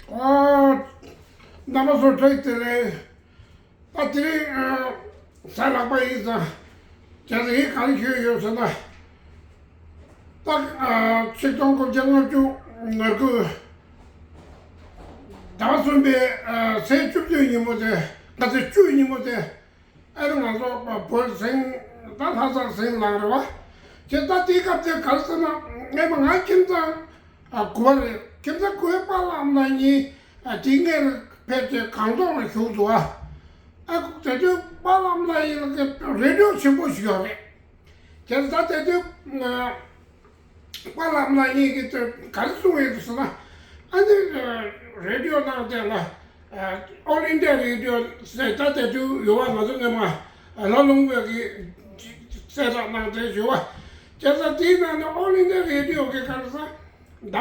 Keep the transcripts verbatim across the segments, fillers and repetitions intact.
ཨ། རྣམ་པ་ཚོ་བཀྲ་ཤིས་བདེ་ལེགས། ད་དེ་རིང་ཨ་གཟའ་ལྷག་པ་ཡིན་ཙང་། རྒྱ་ཚ་ཡིན་ག་རེ་ཞུས་ཡོད་ཟེར་ན། ད་ཨ་ཆིག་སྟོང་དགུ་བརྒྱ་ལྔ་བཅུ་ང་དགུ་ཟླ་བ་གསུམ་པའི་ཨ་ཚེས་བཅུ་བདུན་ཉིན་མོ་དེ། ང་ཚེས་བཅུ་ཉིན་མོ་དེ། ཨ་ནི་ང་ཚོ་བོད་ཟིང་། ད་ལྷ་སར་ཟིང་ལངས་རེད་བ། ཁྱེད་ད་དེའི་སྐབས་དེ་ག་རེ་ཟེར་ན། སྔས་མ་ང་ཁྱིམ་ཚང་ཨ་དགུ་པ་རེད། ཁྱིམ་ཚང་དགུ་པའི་པཱ་ལགས་ཨ་མ་ལགས་གཉིས་ཨ་དེ་སྔས་ཕེབས་ཏེ་སྒང་ཏོག་ལ་བཞུགས་འདུག་ཨ། ཨ་དེ་དུས་པཱ་ལགས་ཨ་མ་ལགས་གཉིས་ལ་རེ་ཌི་ཡོ་ཆེན་པོ་ཞིག་ཡོད་རེད། ཁྱེད་ད་དེ་དུས་ཨ་པཱ་ལགས་ཨ་མ་ལགས་གཉིས་ཀྱིས་དེ་ག་རེ་གསུངས་ཡོད་ཟེར་ན། ཨ་ནི་ཨ་རེ་ཌི་ཡོ་ནང་དེ་ལ་ཨ་All India Radio ཟེར། ད་དེ་དུས་ཡོད་པ། ང་ཚོ་སྔོན་མ་ཨ་ལྷ་ལུང་པའི་གི་གསལ་བསྒྲགས་གནང་དེ་ཞུ་བ། བྱས་ཙང་དེའི་ནང་ནས་All India Radio གི་ག་རེ་ཟེར། ཟླ་བ་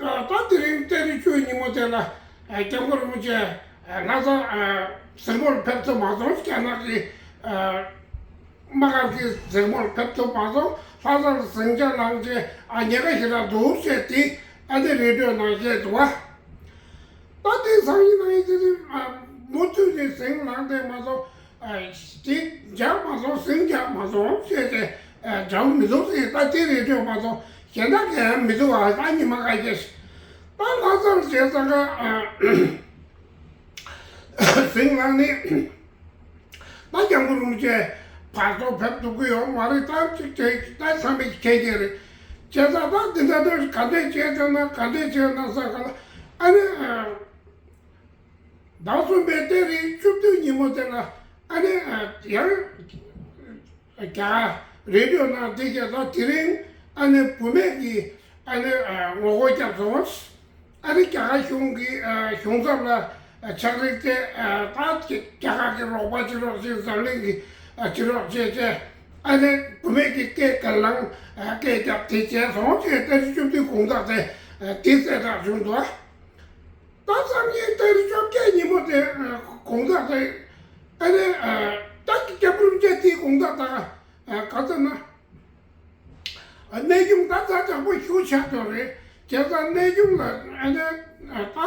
ཨ་ད་དེ་རིང་ཏ་རིག་བཅུ་ཉིན་མོ་དེ་ལ་ཨ་སྐྱབས་མགོན་རིན་པོ་ཆེ་ཨ་ལྷ་ས་ཨ་གཟིགས་མོར་ཕེབས་ཐུབ་མ་སོང་། རྒྱ་ནག་གི་ཨ་དམག་སྒར་གྱི་གཟིགས་མོར་ཕེབས་ཐུབ་མ་སོང་། ལྷ་སར་ཟིང་ཆ་ལངས་བྱས་ཨ་ཉེན་ཁ་ཞེ་དྲག་འདུག་ཟེར་ཏེ་ཨ་ནི་རེ་ཌི་ཡོ་ནང་བཤད་འདུག་བ། ད་དེ་སང་ཉིན་གནངས་ཉིན་དེ་ནི་ཨ་མུ་མཐུད་ནས་ཟིང་ལངས་བསྡད་མ་སོང་། ཨ་དེ་འཇགས་མ་སོང་། ཟིང་འཇགས་མ་སོང་ཟེར་ཏེ་ཨ་འཇགས་མི་འདུག་ཟེར། ད་དེ་རེ་ཌི་ཡོ་མ་གཏོགས་གཞན་དག་གང་ཡང་མི་འདུག་བ། ད་ཉི་མ་ཁ་ཤས་ཤིག་ད་ལྷ་སར་བྱས་ཙང་ཀ་ཨ་ཟིང་ལངས་ནས། ད་སྐྱབས་མགོན་རིན་པོ་ཆེ་བར་དུ་ཕེབས་ཐུབ་ཀྱི་ཡོད་མ་རེད། ད་ཅིག་དེ་ད་ཚང་མས་མཁྱེན་གྱི་རེད། བྱས་ཙང་ད་འདི་འདྲ་འདྲ་ག་འདྲས་བྱས་ཙང་ན། ག་འདྲས་བྱས་ན་ཟེར་ག་ལ། ཨ་ནི་ཨ་ཟླ་གསུམ་པའི་ཏ་རིག་བཅུ་བདུན་ཉིན་མོ་དེ་ལ་ཨ་ནི་ཨ་ཡང་རྒྱ་གར་རེ་ཌི་ཡོ་ནང་འདི་བཤད་དོ། དེ་རིང་ཨ་ནི་བུད་མེད་ཀྱིས་ཨ་ནི་ཨ་ངོ་རྒོལ་བརྒྱབ་སོང་། ཨ་ནི་རྒྱ་གར་གཞུང་གི་ཨ་གཞུང་ཚབ་ལ་ཨ་ཕྱག་ལས་བྱས། ཨ་ད་རྒྱ་གར་གྱི་རོགས་པ་བྱེད་རོགས་བྱེད། འཛམ་གླིང་གི་ཨ་བྱེད་རོགས་བྱེད་བྱས། ཨ་ནི་བུད་མེད་ཀྱི་སྐད་ག་ལང་ཨ་སྐད་བརྒྱབ་དེ་བྱས་སོང་ཅེས་ཏ་རིག་བཅུ་བདུན་དགོང་དག་དེ་ཨ་དེ་གསལ་བསྒྲགས་བྱུང་འདུག་ད་སང་ཉིན་ཏ་རིག་བཅོ་བརྒྱད་ཉིན་མོ་དེ་ཨ་དགོང་དག་དེ་ཨ་ནི་ཨ་ད་སྐྱབས་མགོན་རིན་པོ་ཆེ་དེའི་དགོང་དག་ད་ཨ་ག་ཚོད་ན། ཨ་གནས་ཆུང་ད་ཚ་དྲག་པོ་ཞེ་པོ་ཆགས་འགྲོ་རེད། བྱས་ཙང་གནས་ཆུང་ལ་ཨ་ནི་ཨ་ད་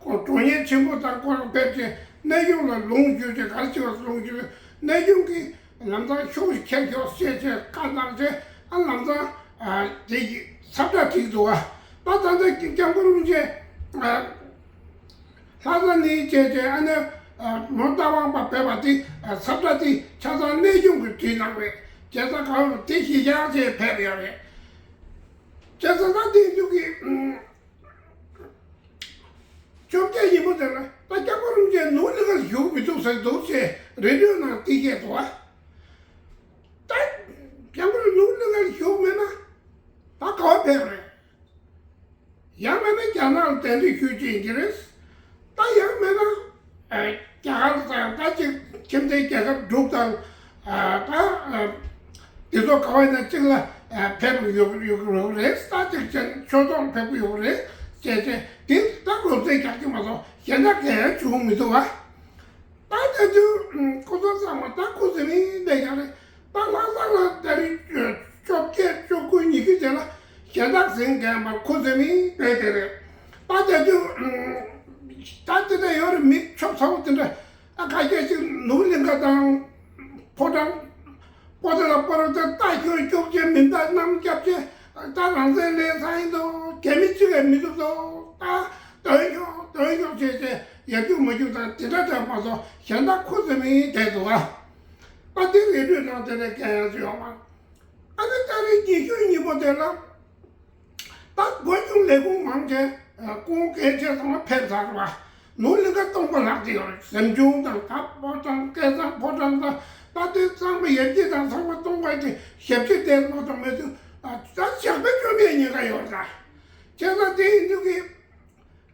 ཁོ་གྲོགས་ཉེན་ཆེན་པོ་དང་ཁོ་རང་ཕེབས་བྱས་གནས་ཆུང་ལ་ལུང་བསྒྱུར་བྱས། ག་རེ་བྱེད་པ་ལུང་བསྒྱུར། གནས་ཆུང་གིས་ལམ་སང་ཤོག་ཁྱེར་ཤོག་ཅེས་བྱས་བཀའ་གནང་བྱས། ཨ་ལམ་སང་ཨ་དེ་ཚབ་བསྒྲགས་བྲིས་འདུག་བ། ད་ད་ལྟ་སྐྱབས་མགོན་རིན་པོ་ཆེ་ཨ། ལྷ་ས་ནས་བྱས་བྱས་ཨ་ནི་ཨ་མོན་རྟ་དབང་པ་ཕེབས་པ་དེ་ཨ་ཚབ་བསྒྲགས་དེ་ཆ་ཚང་གནས་ཆུང་གིས་བྲིས་གནང་རེད། བྱས་ཙང་གང་དེ་གཞི་བཞག་བྱས་ཕེབས་ཡོད་རེད། བྱས་ཙང་ད་དེ་འདུག་གི་ཨུམ་བཅོ་བརྒྱད་ཉིན་མོ་དེ་ལ་ད་སྐྱབས་མགོན་རིན་པོ་ཆེ་ནོར་གླིང་གར་བཞུགས་མི་ཐུབ་ཟེར་འདུག་ཅེས་རེ་ཌི་ཡོ་ནང་དེ་བཤད་འདུག་ཨ། ད་སྐྱབས་མགོན་ནོར་གླིང་གར་བཞུགས་མེད་ན་ད་ག་པར་ཕེབས་རེད། ཡང་མིན་ན་རྒྱ་ནག་ལ་གདན་འདྲེན་ཞུས་ཀྱི་ཡིན་གྱི་རེད། ད་ཡང་མིན་ན་ཨ་རྒྱ་གར་དང་ད་ཅིག་ཁྱིམ་མཚེས་རྒྱལ་ཁབ་འབྲུག་དང་ཨ་ད་ཨ་འདི་ཚོ་ག་བ་ཡིན་ན་གཅིག་ལ་ཨ་ཕེབས་ཡོང་ཡོང་ཡོང་རེད། ད་ཅིག་ཅན་ཆོས་ཐོག་ཕེབས་ཡོང་རེད་ཅེས་བྱས། འདི་ད་ལོ་ཚད་རྒྱག་གི་མ་གཏོགས་གཞན་དག་གང་ཡང་བྱུང་མི་འདུག་ཨ། ད་ལྟ་དུས་ཁོ་ཚོ་ཚང་མ་ད་ཁུ་སིམ་མེར་བསྡད་ཀྱང་རེད། ད་ལྷ་ས་ལ་ད་རེས་བཅོ་བརྒྱད་བཅུ་དགུ་ཉི་ཤུ་དེ་ལ་གཞན་དག་ཟིང་གང་མ་ཁུ་སིམ་མེར་བསྡད་དེ་རེད། ད་ལྟ་དུས་ད་དེ་འདྲ་ཡོད་རེད། མི་ཆོག་ཚ་བོ་དེ་འདྲ་ཨ་ཁ་ཤས་ཤིག་ནོར་གླིང་ག་དང་ཕོ་བྲང་པོ་ཏཱ་ལ་པོ་ར་ཏ་ལྟ་ཞོག་ཞོག་བྱས། མི་འདའ་གནམ་རྒྱབ་བྱས། ད་རང་བཙན་ལེན་ས་ཡིན་དོ། རྒྱ་མི་གཅིག་ལས་མི་ཐུབ་དོ། ད་འདོན་ཤོག་འདོན་ཤོག་བྱས་བྱས་ཡར་རྒྱུག་མར་རྒྱུག་དང་དེ་འདྲ་འདྲ་མ་གཏོགས་གཞན་དག་ཁུ་སིམ་མེར་བསྡད་འདུག་ཨ། ད་དེ་རེ་ལྟོས་དང་དེ་ལས་གང་ཡང་བྱུང་ཡོད་མ་རེད། ཨ་ནི་ཏ་རིག་ཉི་ཤུ་ཉིན་མོ་དེ་ལ་ད་བོད་གཞུང་ལས་ཁུངས་མང་ཆེ་སྐུ་ངོ་གལ་ཆེ་ཚང་མ་ཕེབས་ཚར་བ། ནོར་གླིང་ག་སྟོང་པ་ལྷག་ཅིག་ཡོད་རེད། གཟིམ་ཆུང་དང་ད་ཕོ་བྲང་སྐལ་བཟང་ཕོ་བྲང་དང་ད་དེ་ཚང་མ་ཡར་རྒྱས་དང་ཚང་མ་སྟོང་པ་དེ་ཞབས་ཕྱི་དེ་མ་གཏོགས་མེད་དུས་ད་ཞག་པའི་བཅོམ་པའི་ཉེན་ཁ་ཡོད་རེད། ད་བྱས་ཙང་དེ་ཡིན་དུས་ཀྱི་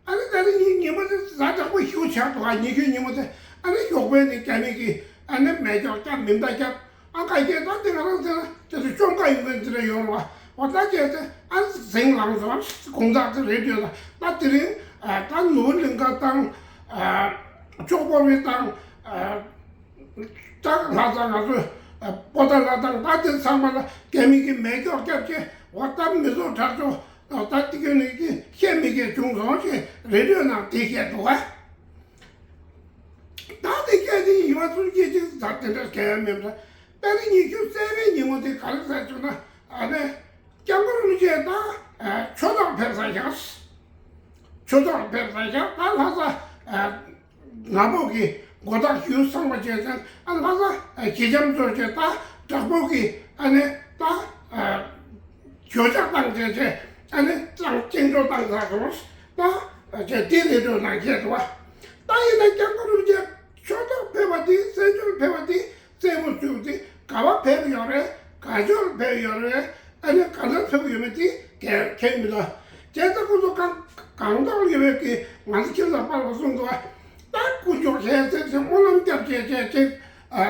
ཨ་ནི་ད་རེས་ཉིན་ཉིན་མོ་དེ་ཟ་དྲག་པོ་ཞེ་པོ་ཆགས་འདུག་ཨ། ཉི་ཤུའི་ཉིན་མོ་དེ་ཨ་ནི་ཞོགས་པའི་ནས་རྒྱ་མི་གིས་ཨ་ནི་མེ་སྒྱོགས་བརྒྱབ། མེ་མདའ་བརྒྱབ། ཨ་ཁ་ཤས་ད་དེ་ང་རང་ཚོ་དེ་ཚོ་བཅོམ་ཁ་ཡོང་མཁན་དེ་འདྲ་ཡོད་རེད་བ། འོ་ད་བྱས་ཚེ་ཨ་ཟིང་ལངས་སོང་། དགོང་དག་དེ་རེད་འདོད་ལ། ད་དེ་རིང་ཨ་ད་ནོར་གླིང་ག་དང་ཨ་ལྕོག་པོ་རི་དང་ཨ་ད་ལྷ་ས་ང་ཚོ་ཨ་པོ་ཏཱ་ལ་དང་ད་དེ་ཚང་མ་ལ་རྒྱ་མི་གིས་མེ་སྒྱོགས་བརྒྱབ་བྱས། འོ་ད་མི་ཚོགས་དྲག་ཤོས། ད་དེ་ག་ནས་ཀྱི་བཤད་མི། གས་བྱུང་སོང་ཞེས་རེ་ལྟོས་ནང་དེ་བཤད་འདུག་ག། ད་དེ་སྐད་ཆ་ཡིན་པ་ཚུལ་སྐད་ཅིག་ད་དེ་འདྲ་བྱས་ཡ་མེད་པ། ཏ་རིག་ཉི་ཤུ་རྩ་བའི་ཉིན་མོ་དེ་ག་རེ་ཟེར་བྱུང་ན། ཨ་ནི་སྐྱབས་མགོན་རིན་པོ་ཆེ་ད་ཆོས་ཐོག་ཕེབས་ས་བཞག་ཆོས་ཐོག་ཕེབས་ས་བཞག་ད་ལྷ་ས་ང་ཕོད་ཀྱི་མགོ་ཐག་ཞུས་ཚང་བ་བྱས་ཙང་། ཨ་ལྷ་ས་ཞི་འཇམ་མཚོ་བྱས་ད་བྲག་ཕུག་གི་ཨ་ནི་ད་ཞོ་ཆག་བཏང་བྱས་བྱས། ཨ་ནི་གཙང་བཅིངས་འགྲོལ་བཏང་ཚར་སོང་། ད་བྱས་དེ་རེ་ལྟོས་ནང་བཤད་འདུག་བ། ད་ཡིན་ན་སྐྱབས་མགོན་རིན་པོ་ཆེ་ཆོས་ཐོག་ཕེབས་པ་དེ་བཙན་བྱོལ་ཕེབས་པ་དེ། རྩེད་མོ་བཙུགས་ཏེ་ག་བ་ཕེབས་ཡོད་རེད། ག་ཕྱོགས་ཕེབས་ཡོད་རེད། ཨ་ནི་ག་ལ་ཕེབས་ཡོད་མེད་དེ་གལ་ཁེལ་མི་འདུག་བྱས་ཙང་ཁོ་ཚོ་གང་གང་ཐོག་ཡོད་པའི་གི་ང་ཚོ་ཁྱེད་ལ་པར་ལ་གསུངས་འདུག་ད་དཀོན་མཆོག་ཁྱེད་ཚོས་སྨོན་ལམ་བརྒྱབ་བྱས་བྱས་བྱས་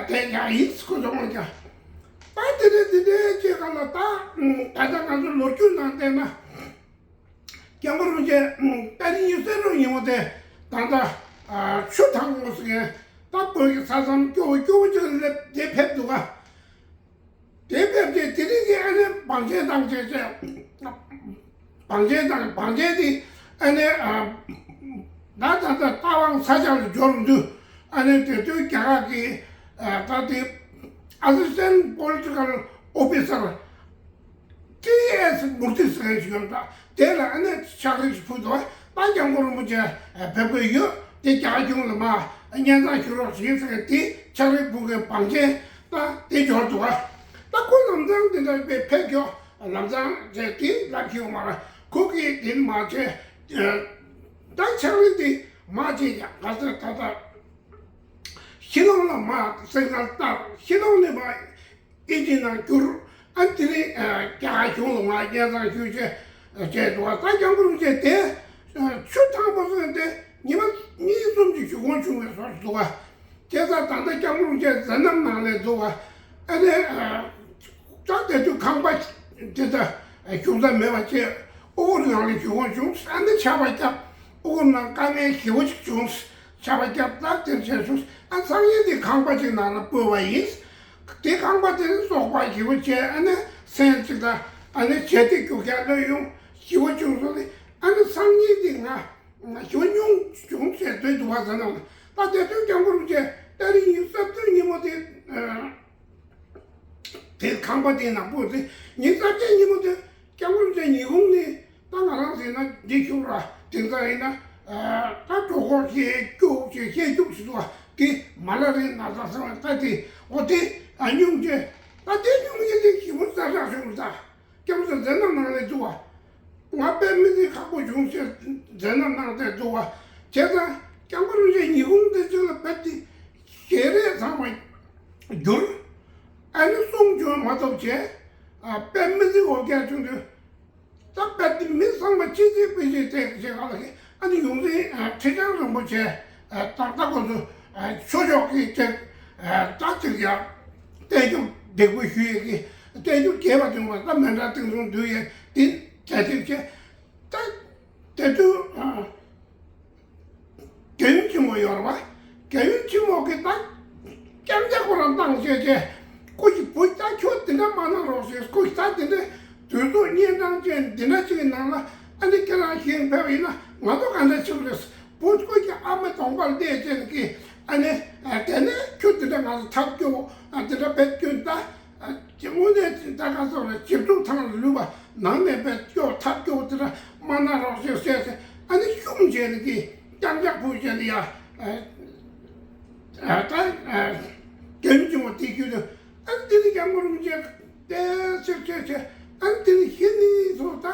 དེ་ཡང་ཡིན། ཁོ་ཚོ་དངོས་ཀྱང་ད་དེ་འདྲ་དེ་འདྲའི་ཅིག་ག་ལ་ད་ད་ལྟ་ང་ཚོ་ལོ་རྒྱུས་ནང་བལྟས་ན། སྐྱབས་མགོན་རིན་པོ་ཆེ་ཏ་རིག་ཉི་ཤུ་རྩ་དྲུག་ཉིན་མོ་དེ་ད་ལྟ་ཆུ་ཐང་མོ་ཟེར་མཁན་ད་བོད་ཀྱི་ས་མཚམས་སྐྱོ་བོ་སྐྱོ་བོ་ཅིག་ལ་སླེབས་དེ་ཕེབས་འདུག་ག་དེ་ཕེབས་དེ་དེ་རིང་གི་ཨ་ནི་བང་ཆེན་བཏང་བྱས་བྱས། བང་ཆེན་བཏང་བང་ཆེན་དེ་ཨ་ནི་ད་ད་ལྟ་རྟ་དབང་ས་ཆ་ལ་འབྱོར་འདུག་ཨ་ནི་དེ་དུས་རྒྱ་གར་གྱི་ད་དེ་Assistant Political Officer ཊི་ཨེས་མུར་ཏི་ཟེར་མཁན་ཞིག་ཡོད་འདྲ། དེ་ལ་ཨ་ནི་ཕྱག་རིས་ཕུལ་འདུག་ད་སྐྱབས་མགོན་རིན་པོ་ཆེ་ཕེབས་ཀྱི་ཡོད། དེ་རྒྱ་གཞུང་ལ་མར་སྙན་སེང་ཞུ་རོགས་ཞེས་ཟེར་མཁན་དེ་ཕྱག་རིས་ཕུལ་མཁན་བང་ཆེན་ད་དེ་འབྱོར་འདུག་ད་ཁོ་ལམ་སང་དེ་འདྲ་དཔེ་ཕེབས་ཀྱོག་ལམ་སང་བྱས་དེ་ལབ་ཀྱི་ཡོད་མ་རེད། ཁོ་གིས་དེ་མ་བྱས། ད་ཕྱག་རིས་དེ་མ་བྱས་ཀྱང་ག་ཚོད་ད་ལྟ་ཤི་ལོང་ལ་མར་སིག་ནལ་བཏང་། ཤི་ལོང་ནས་མར་ཨིན་ཇི་ནང་བསྒྱུར། ཨ་དེ་ནས་རྒྱ་གར་གཞུང་ལ་མར་སྙན་སེང་ཞུས་བྱས་བྱས་འདུག་ད་སྐྱབས་མགོན་རིན་པོ་ཆེ་དེ་ཆུ་ཐང་མོ་ཟེར་དེ་ཉི་མ་གཉིས་གསུམ་གྱི་བཞུགས་ཁོམ་བྱུང་བའི་བཟོ་ཞིག་འདུག་ག་བྱས་ཙང་ད་ལྟ་སྐྱབས་མགོན་རིན་པོ་ཆེ་མཛད་རྣམ་ནང་ལས་འདུག་ག་ཨ་ནི་ད་དེ་དུས་ཁང་པ་དེ་ད་བཞུགས་ས་མེད་པ་བྱས། ཨོ་གོ་ནང་ལ་བཞུགས་ཁོམ་བྱུང་། ཨ་ནི་ཆར་པ་བརྒྱབ། ཨོ་གོ་ནང་དཀའ་ངལ་ཞེ་པོ་ཅིག་བྱུང་། ཆར་པ་བརྒྱབ་ད་དེར་བྱས་སོང་། ཨ་སང་ཉིན་དེ་ཁང་པ་ཅིག་ནང་ལ་སྤོས་པ་ཡིན། དེ་ཁང་པ་དེ་ནི་བཙོག་པ་ཞེ་པོ་བྱས། ཨ་ནི་སེམས་ཅིག་ད་ཨ་ནི་བྱས་ཏེ་རྒྱུག་ཡ་ལོས་ཡོང་ཞེ་པོ་བྱུང་སོང་། ཨ་ནི་ཨ་ནི་སང་ཉིན་དེ་ང་ཞོ་ཉུང་བྱུང་ཟེར་སྡོད་འདུག་བ་ཟེར་ན། ད་དེ་དུས་སྐྱབས་མགོན་རིན་པོ་ཆེ་ཏ་རིག་ཉི་ཤུ་རྩ་བདུན་ཉིན་མོ་དེ་དེ་ཁང་པ་དེ་ནང་སྤོས་ཏེ་ཉིན་གསར་བརྗེ་ཉིན་མོ་དེ་སྐྱབས་མགོན་རིན་པོ་ཆེ་ཉི་གུང་ནས་ད་ང་རང་ཟེར་ན་འདི་ཞུགས་ར་དེང་སང་ཡིན་ན་ད་གྲོད་ཁོག་བཤལ་རྒྱུག་བྱས་བཤལ་རྒྱུག་ཞིག་འདུག་བ། དེ་མ་ལ་རིགས་ན་ཚ་ཟེར་བ་ད་དེ་འོ་དེ་ཨ་སྙུང་བྱས། ད་དེ་སྙུང་བྱས་དེ་ཞེ་པོ་ཛ་དྲག་བྱུང་ད། སྐྱབས་མགོན་མཛད་རྣམ་ནང་ལས་འདུག་བ། ང་དཔེ་མི་སྲིད་ཁག་པོ་བྱུང་ཞེས་མཛད་རྣམ་གནང་སྟེ་འདུག་བ། བྱས་ཙང་སྐྱབས་མགོན་རིན་པོ་ཆེ་ཉིན་གུང་དེ་ཚོ་ལ་རྦད་དེ་ཞལ་རས་ཚང་མ་བསྒྱུར། ཨ་ནི་གསུང་བྱོན་མ་ཐུབ་བྱས། ཨ་དཔེ་མི་སྲིད་འོ་བརྒྱལ་བྱུང་དུས། ད་རྦད་དེ་མི་ཚང་མ་ཅི་ཅི་དཔེ་ཅི་དེ་ཞེས་ག་ལ་ཞེས། ཨ་ནི་ཡོངས་འཛིན་ཁྲི་བྱང་རིན་པོ་ཆེ་ད་ལྟ་ཁོ་ཚོ་ཆོས་ཕྱོགས་ཀྱི་ཅིག་ད་ཅིག་ཡང་བསྟན་བཅོས་འདེགས་འབུལ་ཞུ་ཡས་ཀྱི་བསྟན་བཅོས་རྒྱས་པ་དེ་ཡོང་བ་ད་མཎྜལ་བསྟན་སྲུང་འདུལ་ཡས་དེ་གལ་ཆེ་ཆེ། ད་དེ་དུས་རྒྱལ་ཡུམ་ཆེན་མོ་ཡོད་རེད་བ། རྒྱལ་ཡུམ་ཆེན་མོ་གིས་ད་རྐྱང་རྐྱང་ཁོ་རང་བཏང་བྱས་བྱས། ཁོ་གིས་བུ་ད་ཁྱོད་འདི་འདྲ་མ་གནང་རོགས་ཞེས། ཁོ་གིས་ད་འདི་འདྲའི་དུས་ཚོད་གཉན་འཕྲང་ཅན་འདི་འདྲ་ཅིག་གི་ནང་ལ་ཨ་ནི་ཁྱེད་རང་ཞིང་ཕེབས་ཡིན་ན་ང་ཚོ་ག་འདྲ་བྱེད་དགོས་རེད། བུ་ཁོ་གི་ཨ་མ་གདོང་པར་བལྟས་བྱས་ནས་ཀྱིས་ཨ་ནི་དེ་ནས་ཁྱོད་འདི་འདྲ་ང་ཚོ་ཐབས་སྐྱོ་བོ་འདི་འདྲ་བེད་སྐྱོན་ད། དེ་དངོས་གནས་ད་ག་ཚོད་རེད། ཞིབ་འཇུག་ཐང་ལ་ལུས་པ་ནང་ནས་བེད་སྐྱོ་ཐབས་སྐྱོ་དེ་འདྲ་མ་གནང་རོགས་ཞེས་ཟེར་ཟེར། ཨ་ནི་ཤུམ་བྱས་ནས་ཀྱིས་རྐྱང་རྐྱང་བུ་བྱས་ནས་ཡ། ད་རྒྱལ་ཡུམ་ཆེན་མོ་དེ་ཁྱོད་དུ་ཨ་ནི་དེ་ནི་སྐྱབས་མགོན་རིན་པོ་ཆེ་བལྟས་ཚེ་བལྟས་ཚེ། ཨ་ནི་དེ་ནི་ཞི་ནི་སོ་ད་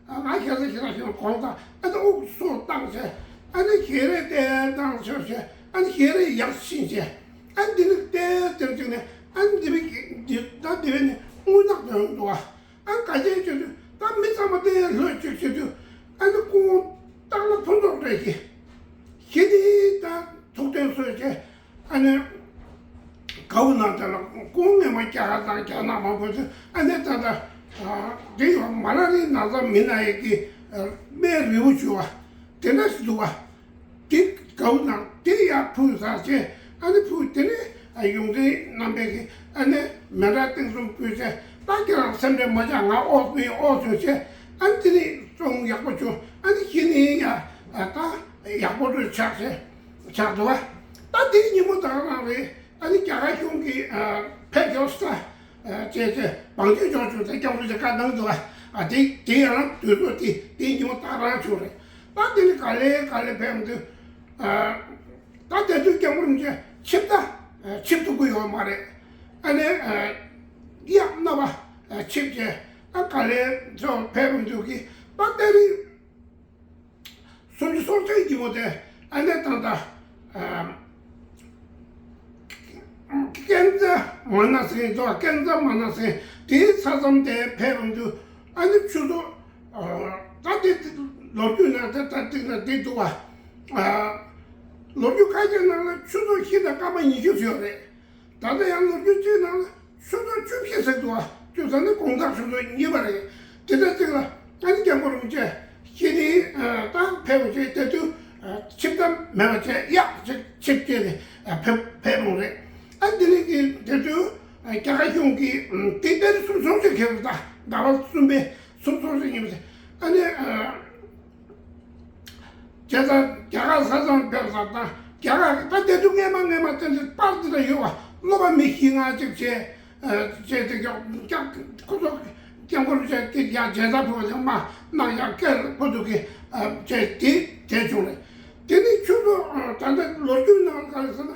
ང་ཞེ་ས་ཞེ་ས་ཞེ་ས་གོང་ད་ཨ་ནི་དབུགས་སོ་བཏང་ཚེ། ཨ་ནི་ཞལ་རས་དེ་བཏང་ཚེ་ཚེ། ཨ་ནི་ཞལ་རས་ཡག་ཕྱིན་ཚེ། ཨ་ནི་དེ་ནི་བལྟས་ཚེ་ཚེ་ནས་ཨ་ནི་དེ་བས་ད་དེ་བས་ནི་དངུལ་ནག་དོན་འདུག་ཨ། ཨ་ག་ཅན་བྱེད་དུས་ད་མི་ཚང་མ་བལྟས་ལྷོད་ཅིག་བྱེད་དུས། ཨ་ནི་ཁོང་སྟག་ལ་ཕུན་ཚོགས་རེད་ཀྱི། ཞི་དེ་ད་ཐུགས་བརྟན་གསོས་བྱས། ཨ་ནི་གའུ་ནང་དེ་ལ་ཁོང་ངེས་མ་རྒྱ་གར་དང་རྒྱ་ནག་མང་པོ་ཚོས་ཨ་ནི་ད་ལྟ་འདི་ཡོད་མ་ལ་རི་ན་ཚ་མི་ན་ཡི་གི་སྨན་རི་བོ་བྱུ་བ་དེ་འདྲ་ཞིག་འདུག་བ། དེ་གའུ་ནང་དེ་ཡར་ཕུལ་ཚར་བྱས། ཨ་ནི་ཕུལ་དེ་ནས་ཡོངས་འཛིན་རྣམ་པས་ཀྱི་ཨ་ནི་མཎྜལ་བསྟན་སྲུང་ཕུལ་བྱས། ད་ཁྱེད་རང་སེམས་ཁྲལ་མ་བྱ། ང་ཨོ་ཕུལ་ཨོ་ཚོད་བྱས། ཨ་ནི་དེ་ནས་གསུང་ཡག་པོ་བྱུང་། ཨ་ནི་ཞི་ནི། ཡིན་ཡ། ད་ཡག་པོ་འདྲ་ཆགས་ཆེ་ཆགས་འདུག་བ། ད་དེའི་ཉིན་མོ་དག་རང་རེད། ཨ་ནི་རྒྱ་གར་གཞུང་གིས་ཕེབས་ཤོག་ས་བྱས་བྱས་བང་ཆེན་འཇོག་བྱུང་ཚེ་སྐྱབས་མགོན་ཆེན་བཀའ་གནང་འདུག་བ། དེ་དེ་ཡང་དུས་ཚོད་དེ་དེའི་ཉིན་མོ་དག་རང་བྱུང་རེད། ད་དེ་ནི་ག་ལེ་ག་ལེ་ཕེབས་འདུག་ད་དེ་དུས་སྐྱབས་མགོན་རིན་པོ་ཆེ་ཆིབས་རྟ་ཆིབས་ཐུབ་ཀྱི་ཡོད་མ་རེད། ཨ་ནི་གཡག་སྣ་བ་ཆིབས་བྱས་ད་ག་ལེ་ཚོ་ཕེབས་འདུག་གི། ད་དེ་རིང་སུམ་ཅུ་སོ་གཅིག་གི་ཉིན་མོ་དེ་ཨ་ནི་ད་ལྟ་ཀན་ཛ་མ་ན་སེ་དོ། ཀན་ཛ་མ་ན་སེ་དེའི་ས་མཚམས་དེ་ཕེབས་འདུག་ཨ་ནི་ཆུ་ཚོད་ད་དེ་ལོ་རྒྱུས་ནང་དེ་ད་དེ་ན་དེ་འདུག་བ། ལོ་རྒྱུས་ཁ་ཤས་ནང་ལ་ཆུ་ཚོད་བཞི་དང་སྐར་མ་ཉི་ཤུ་ཡོད་རེད། ད་ལྟ་ཡང་ལོ་རྒྱུས་གཅིག་ནང་ལ་ཆུ་ཚོད་བཅུ་བཞི་ཟེར་འདུག་བ། བཅུ་ཟེར་ནི་དགོང་དག་ཆུ་ཚོད་གཉིས་པ་རེད། དེ་འདྲ་ཅིག་ལ་ཨ་ནི་སྐྱབས་མགོན་རིན་པོ་ཆེ་ཤི་ནི་ད་ཕེབས་པ་བྱས་དེ་དུས་ཆིབས་རྟ་མེད་པ་བྱས་གཡག་ཅིག་ཆིབས་བྱས་ནས་ཕེབས་ཕེབས་འོང་རེད། ཨ་དེ་ནི་གི་དེ་དུས་རྒྱ་གར་གཞུང་གིས་དེ་ལྟར་སུམ་ཅུ་སོ་གཅིག་ཁེལ་ད་ཟླ་བ་གསུམ་པའི་སུམ་ཅུ་སོ་གཅིག་ཉིན་མོ་དེ་ཨ་ནི། བྱས་ཙང་རྒྱ་གར་ས་མཚམས་ཕེབས་ས་དང་རྒྱ་གར་ད་དེ་དུས་སྔས་མ་སྔས་མ་དེ་འདྲ་པར་དེ་འདྲ་ཡོད་བ། སློབ་པ་མི་བཞི་ལྔ་ཅིག་བྱས་བྱས་དེ་ཀྱང་ཀྱང་ཁོ་ཚོ་སྐྱབས་མགོན་རིན་པོ་ཆེ་དེ་ཡང་མཇལ་དར་ཕུལ་བ་ཡང་མ་གནང་ཡང་སྐད་ཁོ་ཚོ་གི་བྱས་དེ་བྱས་བྱུང་རེད། དེ་ནི་ཆུ་ཚོད་ད་ལྟ་ལོ་རྒྱུས་ནང་ག་རེ་ཟེར་ན།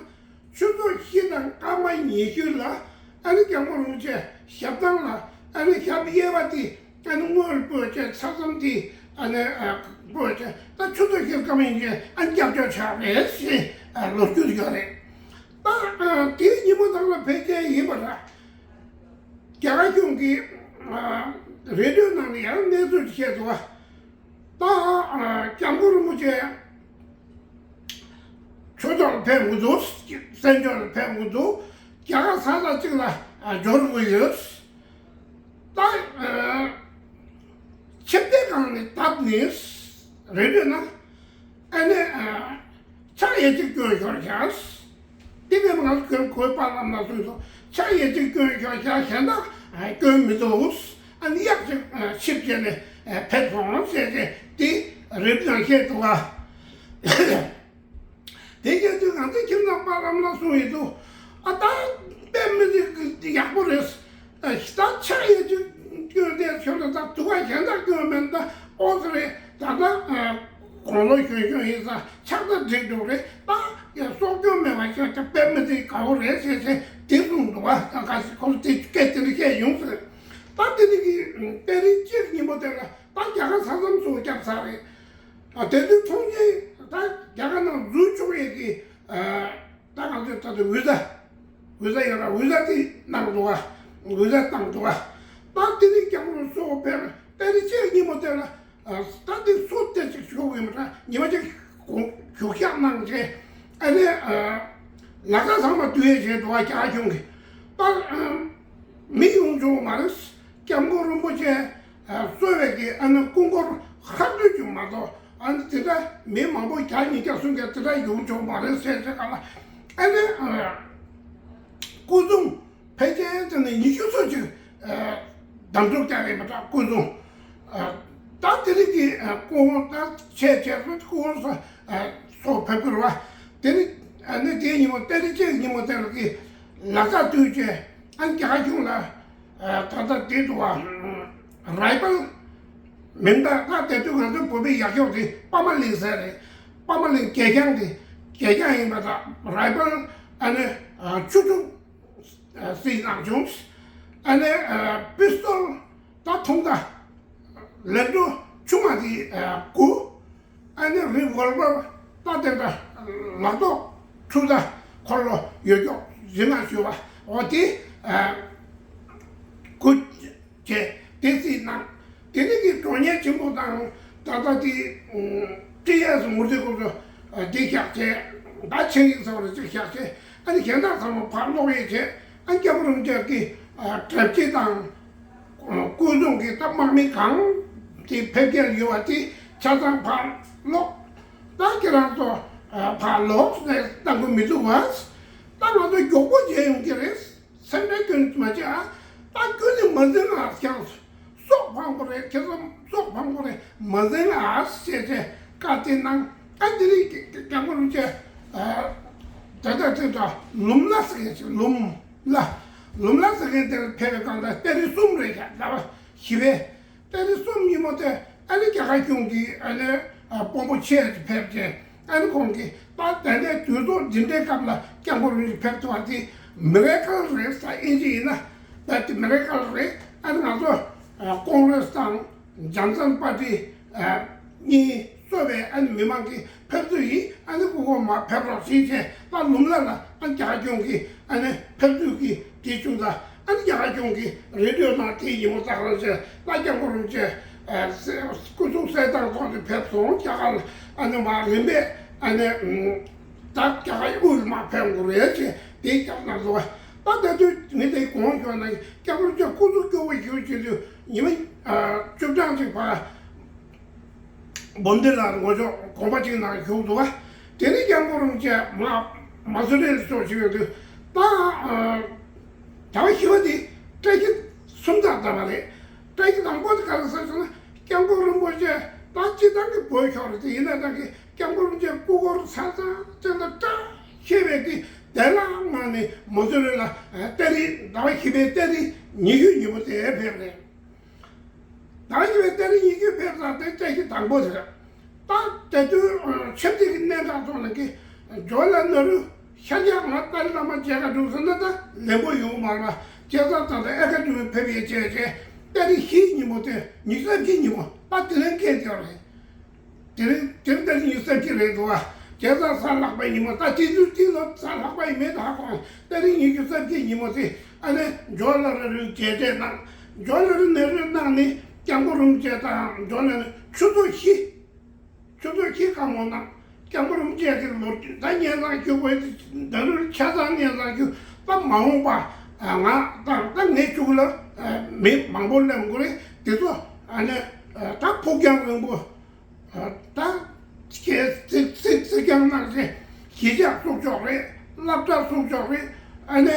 ཆུ་ཚོད་བཞི་དང་སྐར་མ་ཉི་ཤུ་ལ་ཨ་ནི་སྐྱབས་མགོན་རིན་པོ་ཆེ་ཞབས་ཐང་ལ་ཨ་ནི་ཞབས་གཡས་པ་དེ་ཨ་ནི་སྔོན་སྤོས་བྱས་ས་མཚམས་དེ་ཨ་ནི་སྤོས་བྱས་ད་ཆུ་ཚོད་བཞི་སྐར་མ་ཉི་ཤུ་ཨ་ནི་སྐྱབས་བཅོལ་ཆགས་རེད་ཞེས་ལོ་རྒྱུས་ཡོད་རེད། ད་དེའི་ཉིན་མོ་དག་ལ་ཕལ་ཆེར་ཡིན་པ་འདྲ། རྒྱ་གར་གཞུང་གིས་རེ་ལྟོས་གནང་ནས་ཡང་གནས་ཚུལ་བཤད་འདུག་བ། ད་སྐྱབས་མགོན་རིན་པོ་ཆེ་ཆོས་ཕྱོགས་ལ་ཕེབས་མི་འདུག་སེམས་ཕྱོགས་ལ་ཕེབས་མི་འདུག་རྒྱ་གར་ས་ཐག་གཅིག་ལ་འབྱོར་དགོས་ཡོད། ད་ཆིབས་རྟའི་སྒང་ནས་བརྡབས་ནས་རེ་ལྟོས་གནང་། ཨ་ནི་ཕྱག་གཡས་གཅིག་སྐྱོན་ཤོར་ཤག་དེ་ནས་ང་ཚོ་གོས་པ་ལམ་ལ་སོང་སོང་ཕྱག་གཡས་གཅིག་སྐྱོན་ཤོར་ཤག་གཞན་དག་སྐྱོན་མི་འདུག་ཨ་ནི་གཡག་ཅིག་ཆིབས་བྱས་ནས་ཕེབས་སོང་ཟེར་ཏེ་དེ་རེབ་ནང་བཤད་འདུག་ག་དེ་བྱས་དུས་ང་ཚོ་ཁྱིམ་ཚང་པ་ལམ་ལ་སོང་ཡིན་འདུག་ཨ་ད་དཔེ་མི་སྲིད་ཡག་པོ་རེད། ད་ཕྱག་གཡས་གཅིག་སྐྱོན་དེ་ཁྱོད་ལ་ད་དུ་བ་གཞན་དག་སྐྱོན་མེད་ད་ཨོ་ཙི་རེད། ད་ལྟ་དགུང་ལོ་གཞོན་གཞོན་ཡིན་ཙང་ཕྱག་ད་འགྲིག་འགྲོ་རེད། ད་ཡང་སྲོག་སྐྱོན་མེད་པ་ཁྱོད་ད་དཔེ་མི་སྲིད་དགའ་བོ་རེད་ཟེར་ཟེར་དེ་གསུངས་འདུག་བ། ད་ག་ཁོ་དེ་སྐད་དེ་འདྲ་བཤད་ཡོང་ཟེར། ད་དེ་རིང་གི་དཔེ་རིང་གཅིག་ཉིན་མོ་དེ་ལ་ད་རྒྱ་གར་ས་མཚམས་སུ་བསྐྱབས་ཚར་རེད། ཨ་དེ་དུས་ཐོངས་མཆན་ད་རྒྱ་གར་ནང་འཛུལ་ཆོག་ཡས་ཀྱི་ཨ་ད་ང་ཚོས་ད་ལྟ་ཝི་ཟ་ཝི་ཟ་ཡོད་ར་ཝི་ཟ་དེ་གནང་འདུག་ག་ཝི་ཟ་བཏང་འདུག་ག་ད་དེ་ནས་རྒྱ་མོ་སོགས་ཕེབས་དཔེ་རིང་གཅིག་ཉིན་མོ་དེ་ལ་ཨ་ད་དེ་སུ་དེ་ཅིག་ཞུ་གི་ཡོད་མ་རེད། ཉི་མ་གཅིག་གུག་ཤག་གནང་རྗེས་ཨ་ནི་ཨ་ལ་དྭགས་ཚང་མ་བསྡུ་ཡས་བྱས་འདུག་ག་རྒྱ་གཞུང་གིས་ད་ཨ་མི་ཡོང་ཆོག་མ་རེད། སྐྱབས་མགོན་རིན་པོ་ཆེ་གསོལ་བའི་གི་ཨ་ནི་སྐུ་འཁོར་ཧབ་སྟོད་ཅིག་མ་གཏོགས་ཨ་ནི་དེ་འདྲ་མི་མང་པོ་བརྒྱ་ཉིས་བརྒྱ་སུམ་བརྒྱ་དེ་འདྲ་ཡོང་ཆོག་མ་རེད་ཟེར་ཟེར་ག་ལ་ཨ་ནི་སྐུ་སྲུང་ཕལ་ཆེར་དེ་ནི་ཉི་ཤུ་སོ་ཅིག་འདམ་འཁྲུག་རྒྱག་རེད་མ་གཏོགས་སྐུ་སྲུང་ད་དེ་རིང་གི་སྐུ་ངོ་ད་ཆེ་ཆེ་སྐུ་ངོ་སོགས་ཕེབས་ཀྱི་རེད་བ། དེ་ནི་ཨ་ནི་དེའི་ཉིན་མོ་དཔེ་རིང་གཅིག་ཉིན་མོ་དེ་ལ་གི་ལ་དྭགས་དུས་ཆེ་ཨ་ནི་རྒྱ་གར་གཞུང་ལ། ད་ལྟ་དེ་འདུག་བ། རའི་པལ་མིང་བཏགས་ད་དེ་དུས་ང་ཚོ་བོད་པའི་ཡག་ཤོས་དེ་པདྨ་གླིང་ཟེར་རེད། པདྨ་གླིང་གད་རྒྱངས་དེ་གད་རྒྱངས་ཡིན་པ་དང་རའི་པལ་ཨ་ནི་བཅུ་དྲུག་སྲིད་གནང་བྱུང་། ཨ་ནི་པིས་ཏོལ་ད་ཐུང་ད་ལན་གྲོ་ཆུང་མ་དེ་དགུ། ཨ་ནི་རི་ཝོལ་བར་ད་དེ་འདྲ་ལག་ཐོགས་འཕྲུལ་ད་འཁོར་ལོ་ཡོད་ཀྱོག་རིན་མ་ཞུ་བ་འོ་དེ་དགུ་བྱས་དེ་སྲིད་གནང་། དེ་ནི་གི་གྲོང་ཉེ་ཆེན་པོ་དང་ད་ལྟ་དེ་ཀྲི་ཡ་སི་མུར་ཏི་སྐོར་དུ་དེ་བཞག་བྱས་ད་ཆེན་ཡིག་ཚང་རེ་ཅིག་བཞག་བྱས་ཨ་ནི་གཞན་དག་ཚང་མ་ཕར་སློག་ཡས་བྱས་ཨ་ནི་སྐྱབས་མགོན་རིན་པོ་ཆེ་གི་གྲྭ་བཞི་དང་། སྐུ་གཟུགས་ཀྱི་ད་དམག་མི་གང་དེ་ཕེབས་མཁན་ཡོད་པ་དེ་ཆ་ཚང་ཕར་ལོག་ད་ཁྱེད་རང་ཚོ་ཕར་ལོག་ནས་གཏང་དགོས་མི་འདུག་བ། ད་ང་ཚོ་མགྱོགས་པོ་མཇལ་ཡོང་གི་རེད། སེམས་ཁྲལ་སྐྱོན་མ་བྱེད་ཨ། ད་ཁྱོད་ནི་མ་འཛེམ་ཨ་ཀྱང་སྲོག་ཕངས་པོ་རེད། ཁྱེད་ཚོ་སྲོག་ཕངས་པོ་རེད། མ་འཛེམ་ཨ་ཟེར་ཏེ་ བཀའ་དེ་གནང་། ཨ་དེ་ནས་སྐྱབས་མགོན་རིན་པོ་ཆེ་ད་ལྟ་དེ་ད་ལུམ་ལ་ཟེར་མཁན་ཞིག་ལུམ་ལ་ལུམ་ལ་ཟེར་མཁན་དེར་ཕེབས་པའི་སྐབས་ལ་ཏ་རིག་གསུམ་རེད་ཤག་ཟླ་བ་བཞི་པའི། ཏ་རིག་གསུམ་ཉིན་མོ་དེ་ཨ་ནི་རྒྱ་གར་གཞུང་གི་ཨ་ནི་དཔོན་པོ་ཆེ་ཕེབས་ཏེ། ཨ་ནི་ཁོང་གིས་ད་ད་ལྟའི་དུས་ཚོད་འདི་འདྲའི་སྐབས་ལ་སྐྱབས་མགོན་རིན་པོ་ཆེ་ཕེབས་ཐུབ་པ་དེ་མི་རེ་ཀལ་རེད་ས། ཨིན་ཇི་ཡིན་ན་ད་དེ་མི་རེ་ཀལ་རེད། ཨ་ནི་ང་ཚོ་ཀོང་རེས་དང་ཇན་སན་པར་ཏི་གཉིས་གཙོས་པའི་ཨ་ནི་མི་མང་གི་ཕེབས་ཚུལ་ཡིན། ཨ་ནི་སྐུ་ཁོང་མར་ཕེབས་རོགས་ཞེས་བྱས། ད་ལུམ་ལ་ལ་ཨ་ནི་རྒྱ་གར་གཞུང་གི་ཨ་ནི་ཕེབས་ཚུལ་གྱི་དེ་བྱུང་ཙང་། ཨ་ནི་རྒྱ་གར་གཞུང་གི་རེ་ཌི་ཡོ་ནང་དེ་ཡིན་མོ་ཙག་རང་བྱས། ད་སྐྱབས་མགོན་རིན་པོ་ཆེ་སྐུ་གཟུགས་གསལ་ཐང་ཐོག་ནས་ཕེབས་སོང་། རྒྱ་གར་ལ་ཨ་ནི་མར་རིམ་པས་ཨ་ནི་ད་རྒྱ་གར་དབུས་ལ་མར་ཕེབས་དགོས་རེད་ཅེས་དེ་སྐྱབས་གནང་སོང་བ། ད་ད་དུས་ངས་དེ་གོང་ཞུས་ན་སྐྱབས་མགོན་རིན་པོ་ཆེ་སྐུ་གཟུགས་སྐྱོ་བོ་ཞིག་བྱེད་དུས་ཉི་མ་བཅུ་གྲངས་ཅིག་བར་འབུམ་སྡེ་ལ་ངོ་ཅོག་དགོངས་པ་གཅིག་ནང་བཞུགས་འདུག་བ། དེ་ནས་སྐྱབས་མགོན་རིན་པོ་ཆེ་མ་མ་སུ་རི་ལ་ཕྱོགས་ཕྱིན་ཡོང་དུས། ད་ཟླ་བ་བཞི་པ་དེ་བཀྲ་ཤིས་སུམ་རྟགས་ཟླ་བ་རེད། བཀྲ་ཤིས་དང་པོ་དེ་ག་རེ་ཟེར་ཟེར་ན། སྐྱབས་མགོན་རིན་པོ་ཆེ་ད་སྤྱིར་བཏང་གི་བོད་ཤོར་རེད་དེ། ཡིན་ན་ད་གི་སྐྱབས་མགོན་རིན་པོ་ཆེ་སྐུ་འཁོར་ཚང་ཚང་ཅན་དང་བཀྲ་ཤིས་པའི་དེ་དེ་ལ་ང་ནི་མ་སུ་རི་ལ་ཏ་རིག་ཟླ་བ་བཞི་པའི་ཏ་རིག་ཉི་ཤུ་ཉིན་མོ་དེ་ཕེབས་རེད། ད་ཡིན་པའི་ཏ་རིག་ཉི་ཤུ་ཕེབས་ཙང་དེ་བཀྲ་ཤིས་དང་པོ་རེད། ད་དེ་དུས་ཆབ་སྲིད་ཀྱི་གནས་སྟངས་ཐོག་ནས་ཀྱི་ཇོ་ལ་ནེ་རུ་ཤར་རྒྱག་ང་ཏཱ་ལའི་བླ་མ་མཇལ་ཁ་འགྲོ་ཟེར་ན་ད་ལན་པོ་ཡོང་མ་རེད་པ། བྱས་ཙང་ད་ལྟ་ཨེ་ཀ་ཌི་མི་ཕེབས་ཡས་བྱས་བྱས། ཏ་རིག་བཞི་ཉིན་མོ་དེ་ཉི་ཤུ་རྩ་བཞི་ཉིན་མོ་ད་དེ་རིང་སྐད་བརྒྱབ་རེད། དེ་རིང་དེ་རིང་ཏ་རིག་ཉི་ཤུ་རྩ་བཞི་རེད་འདུག་བ། བྱས་ཙང་གཟའ་ལྷག་པའི་ཉིན་མོ། ད་དེ་དུས་དེ་ལོ་གཟའ་ལྷག་པ་ཡིན་མིན་ད་ཧ་གོ། ཏ་རིག་ཉི་ཤུ་རྩ་བཞི་ཉིན་མོ་དེ་ཨ་ནི་ཇོ་ལ་ནེ་རུ་མཇལ་འཕྲད་གནང་། ཇོ་ལ་ནེ་རུ་གནང་ནས་སྐྱབས་མགོན་རིན་པོ་ཆེ་དང་ཇོ་ལ་ནེ་རུ་ཆུ་ཚོད་བཞི། ཆུ་ཚོད་བཞི་སྐར་མོ་ནང་སྐྱབས་མགོན་རིན་པོ་ཆེ་གི་ལོ་རྒྱུས་ད་སྙན་སེང་ཞུ་དགོས། ད་རུང་ཆ་ཚང་སྙན་སེང་ཞུ། ད་མ་འོངས་པ་ང་དང་ད་ངའི་ཕྱུགས་ལ་མི་མང་པོ་སླེབས་དགོས་རེད། དེ་ཚོ་ཨ་ནི་ད་ཕུགས་རྒྱང་རིང་པོ། ད་ཁྱེད་ཚིག་ཚིག་ཚིག་རྐྱང་གནང་ཚེ་གཞིས་ཆགས་བཙུགས་ཆོག་རེད། སློབ་གྲྭ་བཙུགས་ཆོག་རེད། ཨ་ནི་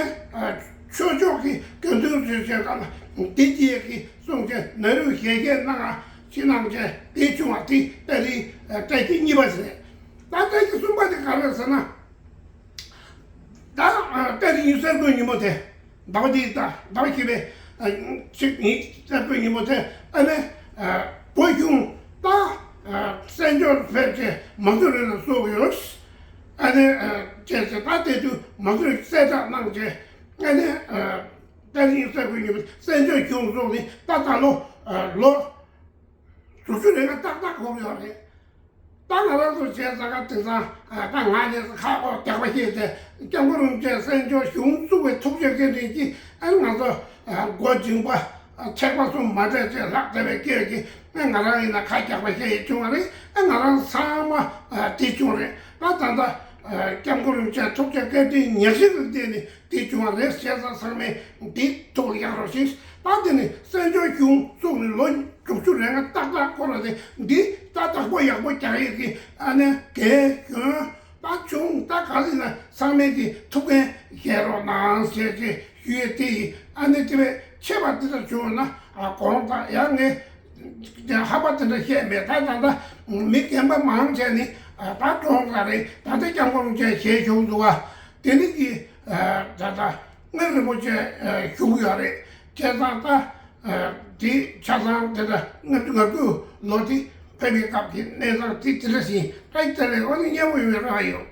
ཆོས་ཕྱོགས་ཀྱི་དགེ་འདུན་ཚོས་བྱས་ག་ལ་འདི་སྐྱེས་ཀྱི་གསུང་བྱས་ནེ་རུ་ཞལ་བཞེས་གནང་ང་ཕྱི་ནང་བྱས་དེ་བྱུང་བ་དེ་ཏ་རིག་བཀྲ་ཤིས་གཉིས་པ་ཟེར། ད་བཀྲ་ཤིས་གསུམ་པ་དེ་ག་རེ་ཟེར་ན། ད་ཏ་རིག་ཉི་ཤུ་རྩ་དགུ་ཉིན་མོ་དེ། ཟླ་བ་འདིའི་ཟླ་ཟླ་བ་བཞི་པའི་ཚེས་ཉི་ཤུ་རྩ་དགུ་ཉིན་མོ་དེ་ཨ་ནི་བོད་གཞུང་ད་བཙན་བྱོལ་ཕེབས་ཏེ་མ་སུ་རི་ལ་བཙུགས་ཡོད། ཨ་ནི་བྱས་ཙང་ད་དེ་དུས་མ་སུ་རི་གསལ་བསྒྲགས་གནང་རྗེས། ཨ་ནི་ཏ་རིག་ཉི་ཤུ་རྩ་དགུ་ཉིན་མོ་བཙན་བྱོལ་གཞུང་བཙུགས་ནས་ད་ད་ལོ་ལོ་དྲུག་ཅུ་རེ་ལྔ་ཏག་ཏག་འཁོར་ཡོད་རེད། ད་ང་རང་ཚོ་བྱས་ཙང་ཀ་དེང་སང་ད་ང་ནས་ཁ་ཁོག་རྒྱག་པ་བཤད་དེ། སྐྱབས་མགོན་རིན་པོ་ཆེ་བཙན་བྱོལ་གཞུང་བཙུགས་པའི་ཐུགས་རྗེ་བཀའ་དྲིན་གྱིས་ཨ་ནི་ང་ཚོ་མགོ་འཇིང་པ་ཐེག་པ་གསུམ་མ་འདྲ་ཅེས་ལྷག་བསྡད་པའི་སྐད་ཀྱིས་ཨ་ང་རང་ཡིན་ན་ཁ་རྒྱག་པ་བཤད་ཡས་བྱུང་བ་རེད། ཨ་ང་རང་ཚང་མ་དེ་བྱུང་རེད། ད་ད་ལྟ་སྐྱབས་མགོན་རིན་པོ་ཆེ་ཐུགས་རྗེ་བཀའ་དྲིན་ཉག་གཅིག་ལ་བརྟེན་ནས་དེ་བྱུང་བ་རེད། བྱས་ཙང་ཚང་མས་འདི་ཐུགས་ལ་བཞག་རོགས་ཞེས། ད་དེ་ནི་བཙན་བྱོལ་གཞུང་བཙུགས་ནས་ལོ་དྲུག་ཅུ་རེ་ལྔ་ཏག་ཏག་འཁོར་བ་དེ་འདི་ད་བདག་པོ་ཡག་པོ་རྒྱག་ཡས་ཀྱི་ཨ་ནི་རྒན་གཞོན་ད་ཆུང་ད་ག་ཟེར་ན་ཚང་མས་ཀྱི་ཐུགས་འགན་བཞེས་རོགས་གནང་ཞེས་ཀྱི་ཞུ་ཡས་དེ་ཡིན། ཨ་ནི་དེ་བས་ཆེ་བ་འདི་ལྟར་བྱུང་ན་དགོངས་དག་ཡང་ངས་ཧ་པ་དེ་འདྲ་བཤད་མེད། ད་ད་ད་མི་རྒན་པ་མང་ཆེ་ནི་ད་གྲོངས་ས་རེད། ད་ལྟ་སྐྱབས་མགོན་རིན་པོ་ཆེ་ཞལ་བཞུགས་འདུག་བ། དེ་ནི་གི་ད་ལྟ་སྔར་རིན་པོ་ཆེ་བཞུགས་ཡོད་རེད། བྱས་ཙང་ད་དེ་ཆ་ཚང་དེ་འདྲ་ང་ང་ཚོའི་ལོ་དེ་ཕེབས་པའི་སྐབས་ཀྱི་གནས་སྟངས་དེ་དེ་འདྲ་ཞིག་ད་དེ་ལས་འོ་ན་སྙན་པོ་ཡོད་རང་ཡོད།